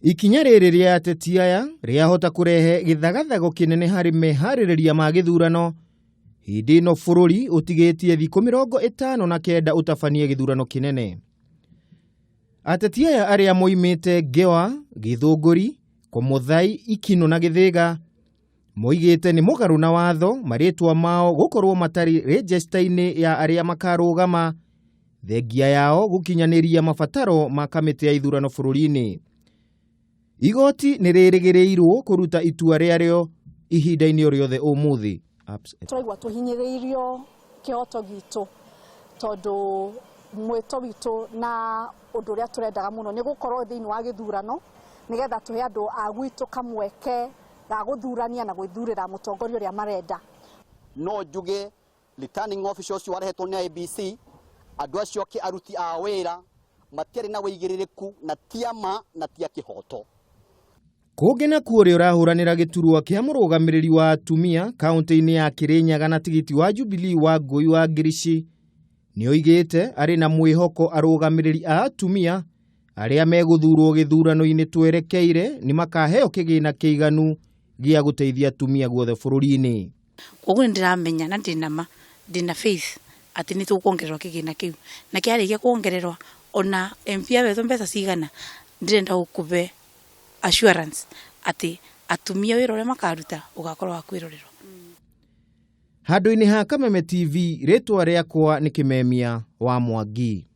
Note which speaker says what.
Speaker 1: Ikinya rĩrĩ rĩa ateti aya rĩahota kũrehe gĩthagathago kĩnene harĩ meharĩrĩria ma gĩthurano hĩndĩ ĩno bũrũri ũtigĩtie thikũ 59 ũtabanie gĩthurano kĩnene. Ateti aya arĩa moimĩte Ngewa, Gĩthũngũri, Komothai, Ikinũ na Gĩthĩga moigĩte nĩ mũgarũ na watho marĩtwa mao gũkorwo matarĩ rejista-inĩ ya arĩa makarũgama thengia yao gũkinyanĩria mabataro ma kamĩtĩ ya ithurano bũrũri-inĩ. Igoti nĩ rĩrĩgĩrĩirwo kũruta itua rĩarĩo ihinda-inĩ o rĩothe ũmũthĩ.
Speaker 2: Tũraigua tũhinyĩrĩirio kĩhoto gitũ tondũ mwĩto witũ na ũndũ ũrĩa tũrendaga mũno nĩ gũkorwo thĩinĩ wa gĩthurano nĩgetha tũhe andũ a gwitũ kamweke ga gũthurania na gwĩthurĩra mũtongoria ũrĩa marenda.
Speaker 3: No njuge returning officer ũcio warehetwo nĩ IEBC, andũ acio ake aruti a wĩra matiarĩ na wĩigĩrĩrĩku na ti a ma na ti a kĩhoto.
Speaker 1: Kũngĩ nakuo ũrĩa ũrahũranĩra gĩturwa kĩa mũrũgamĩrĩri wa atumia kaũntĩ-inĩ ya Kĩrĩnyaga na tigiti wa Jubilee Wangũi wa Ngirici nĩoigĩte arĩ na mwĩhoko arũgamĩrĩri a atumia arĩa megũthurwo gĩthurano-inĩ twerekeire nĩ makaheo kĩgĩna kĩiganu gĩa gũteithia atumia guothe bũrũri-inĩ.
Speaker 4: Koguo nĩ ndĩramenya na ndĩna ma, ndĩna faith atĩ nĩ tũkuongererwo kĩgĩna kĩu, na kĩarĩkia kuongererwa ona MP ahetwo mbeca cigana, ndĩrenda gũkũbe assurance atĩ atumia wĩra ũrĩa makaruta ũgakorwo wa kwĩrorerwo.
Speaker 1: Handũ-inĩ ha Kameme TV, rĩtwa rĩakwa nĩ Kĩmemia wa Mwangi.